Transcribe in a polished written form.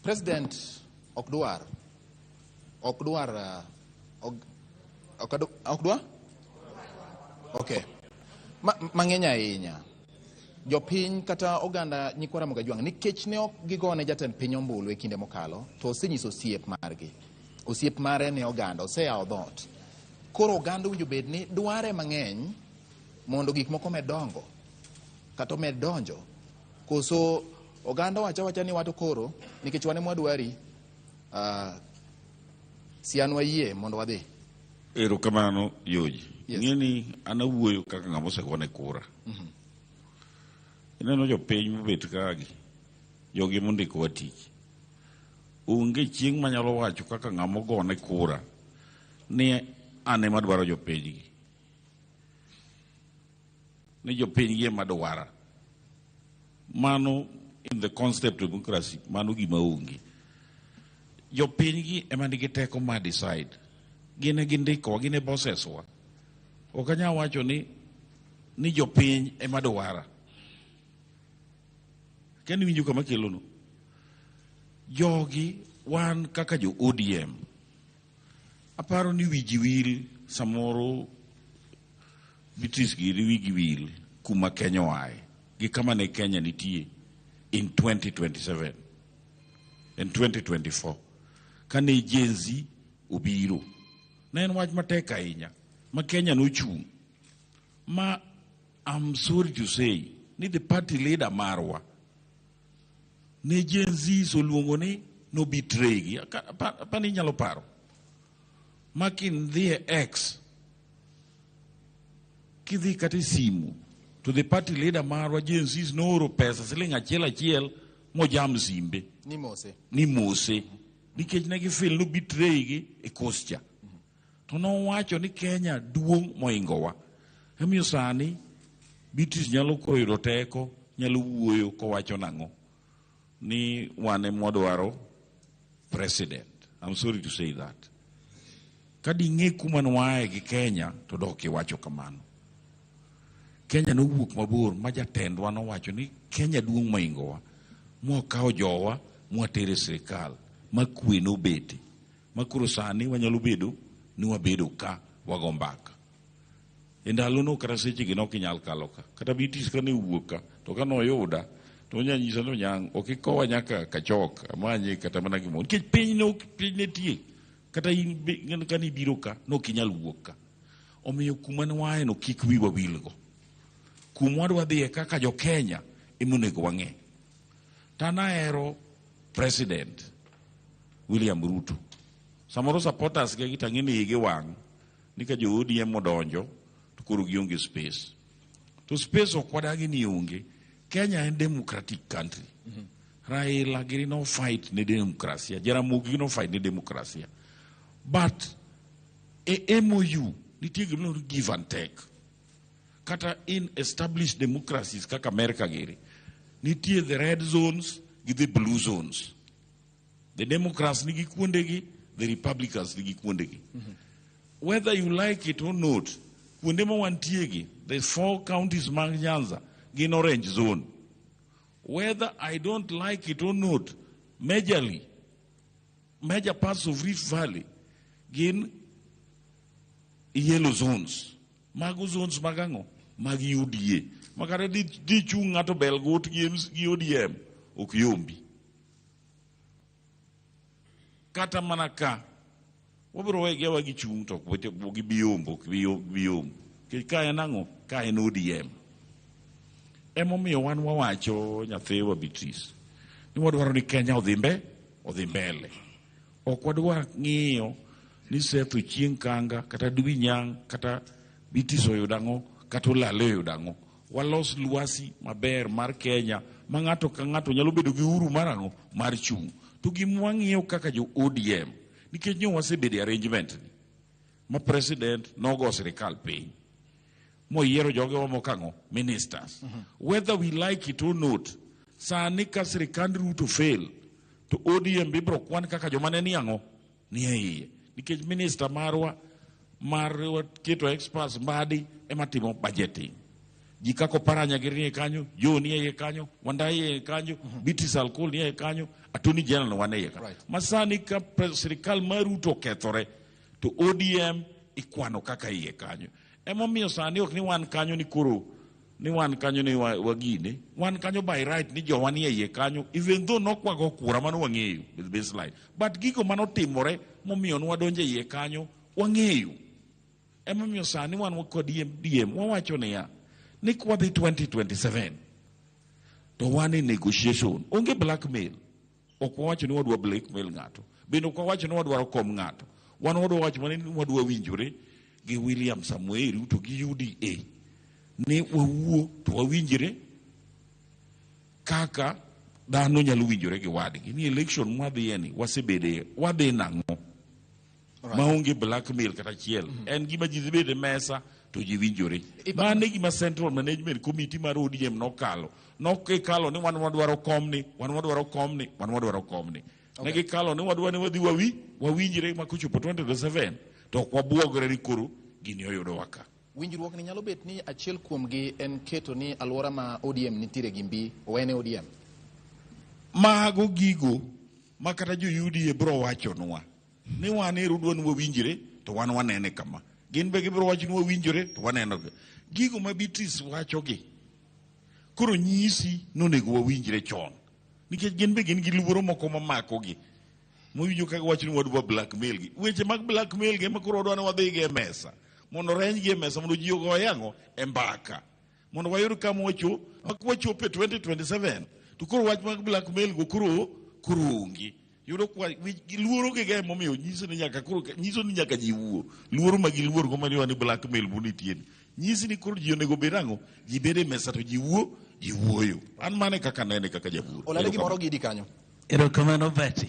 President ok dwar, ok dwar, ok dwar? Okay. Mang'eny ahinya. Jopiny kata oganda nyikwa Ramogi Ajwang' nikech ne ok gigone jatend piny ombulu e kinde mokalo, to osenyiso osiep margi. Osiep mare ne oganda, oseyawo dhoot. Koro oganda owinjo bed ni dware mang'eny mondo gik moko omed dongo kata omed donjo. Koso oganda wacho awacha ni wato koro nikech wan ema wadwari, sianwa yie mondo wadhi. Erokamano George. Yes. Ing'e ni an awuoyo kaka ng'ama osegone kura. Ineno jopiny mobet kagi, jogi mondikowa tich. Onge chieng' manyalo wacho kaka ng'ama ogone kura ni an ema adwaro jopinygi. Ni jopinygi ema dwara. Mano in the concept of democracy, mano gima onge. Jopinygi ema nigi teko mar decide. Gin e gindikowa, gin e bosses wa. Ok anyal wacho ni jopiny ema dwara. Kendo iwinjo kama kelono. Jogi wan kaka jo ODM. Aparo ni wiji wil samoro Beatrice giri wigi wil kuma Kenya oaye gi kama ne Kenya nitie in 2027 in 2024 kane Gen Z obiro ne en wach matek ahinya ma Kenya nochung' ma I'm sorry to say ni the party leader marwa ne Gen Z oluongo ni no betray gi. Apani inyalo paro ma kindhi e X kidhi kata e simu to the party leader marwa Gen Z nooro pesa siling achiel achiel mojam simbe ni mose, ni mose nikech ne gifeel no betray gi e kos cha. To nowacho ni Kenya duong' moingowa. Emomiyo sani Beatrice nyalo koro yudo teko, nyalo wuoyo kowacho nang'o ni wan ema wadwaro president. I'm sorry to say that. Ka ding'e kuma nwae gi Kenya to dok iwacho kamano. Kenya nowuok mabor ma jatendwa nowacho ni Kenya duong' moingowa. Mwakawo jowa mwatere e sirikal ma kwe nobete. Ma koro sani wanyalo bedo ni wabedo ka wago mbaka. E ndalono kata sechegi ne ok inyal kalo ka. Kata Beatrice kane owuok ka to kane oyuda to onya nyisa ni Onyang' ok ikowa nyaka Kachok amanye kata mana gimoro. Nikech piny ne ok piny ne tie. Kata in kane ibiro ka ne ok inyal wuok ka. Omiyo kuma ne waaye no kik wiwa wilgo. Kuma wadwa dhiye kaka jo Kenya ema onego wang'e. To an ahero President William Ruto. Samoro supporters ge to ang'e ni igi wang' ni ka jo ODM odonjo to koro gionge space. To space ok wadagi ni onge. Kenya en democratic country. Raila giri no fight ne demokrasia. Jaramogi no fight ne demokrasia. But e MOU nitie gima iluongo ni give and take. Kata in established democracies kaka America giri, nitie the red zones gi the blue zones. The Democrats nigi kuondegi, the Republicans nigi kuondegi. Whether you like it or not, kuonde ma wantiegi, the four counties mag Nyanza, gin orange zone. Whether I don't like it or not, majorly, major parts of Rift Valley, gin yellow zones. Mago zones mag ang'o? Mag UDA. Ma kata di chung' ng'ato bel gut gi ODM, ok yombi. Kata mana ka, wabiro wegi awa gichung' to ok gibi yombo, ok bi yombo. Nikech ka en ang'o? Ka en ODM. Emomiyo wan wawacho nyathiwa Beatrice, ni wadwaro ni Kenya odhi mbele. Ok wadwar ng'iyo ni Seth Ochieng' Kanga, kata Dwi Nyang', kata Beatrice oyudo ang'o, kata Olale oyudo ang'o. Walos lwasi maber mar Kenya ma ng'ato ka ng'ato nyalo bedo gi uhuru mar ang'o? Mar chung'. To gima wang'iyo kaka jo ODM, nikech nyo wasebedo e arrangement ni, ma president nogo sirikal piny, moyiero jogewa moko ang'o? Ministers. Whether we like it or not, sani ka sirikand Ruto fail, to ODM ibiro kwan kaka joma ne ni ang'o? Ni e iye. Nikech minister marwa mar keto experts Mbadi ema timo budgeting. Ji kaka Oparanya giri nie kanyo, Joe nie iye kanyo, Wandayi iye kanyo, Beatrice Alkol nie iye kanyo, Attorney General wan e iye kanyo. Ma sani ka sirikal mar Ruto okethore to ODM ikwano kaka iye kanyo. Emomiyo sani ok ni wan kanyo ni koro ni wan kanyo ni wagine, wan kanyo by right ni jowa nie iye kanyo, even though nokwago kura mano wang'eyo with baseline, but gigo manotimore momiyo nwadonjo e iye kanyo wang'eyo. Emomiyo sani wan kod DM wawacho niya ni kwadhi 2027 to wan e negotiation, onge blackmail. Ok wawacho ni wadwa blackmail ng'ato, bende ok wawacho ni wadwaro kom ng'ato. Wan wadwa wacho mana ni wadwa winjore gi William Samoei Ruto gi UDA ni wawuo to wawinjre kaka dhano nyalo winjore gi wadgi ni election mwadhiye ni wasebede wadhi nang'o maonge blackmail kata achiel. En gima ji dhi bedo e mesa to ji winjore. Mano e gima Central Management Committee mar ODM nokalo. Nokikalo ni wan wadwaro komni, wan wadwaro komni, wan wadwaro komni. Ne gikalo ni wadwa ni wadhi wawinjre ma kochopo 2027 to ok wabuogre ni koro gini oyudowa ka. Winjruok ni nyalo bet ni achiel kuomgi en keto ni alwora ma ODM nitiere gi mbi owene ODM. Mago gigo ma kata jo UDA bro wachonwa ni wan ero udwa ni wawinjre to wan wanene kama. Gin be gibiro wacho ni wawinjore to waneno gi. Gigo ma Beatrice wachogi koro nyisi nonego wawinjre chon. Nikech gin be gin gi luoro moko mamakogi. Mowinjo ka giwacho ni wadwa blackmail gi. Weche mag blackmail gi ema koro wadwa ni wadhi gi e mesa. Mondo reny gi e mesa mondo ji ogoye ang'o? E mbaka. Mondo wayud kama wachopo e 2027 to koro wach mag blackmail go koro onge. Yudo kwa luoro gi ga emomiyo nyiso ni nyaka koro nyiso ni nyaka ji wuo. Luoro ma giluor go maniwa ni blackmail bu nitie ni. Nyisi ni koro ji onego bed ang'o? Ji bedo e mesa to ji wuo, ji wuoyo. An mane kaka nene kaka jabura. Olale gimoro gidi kanyo. Erokamano Betty.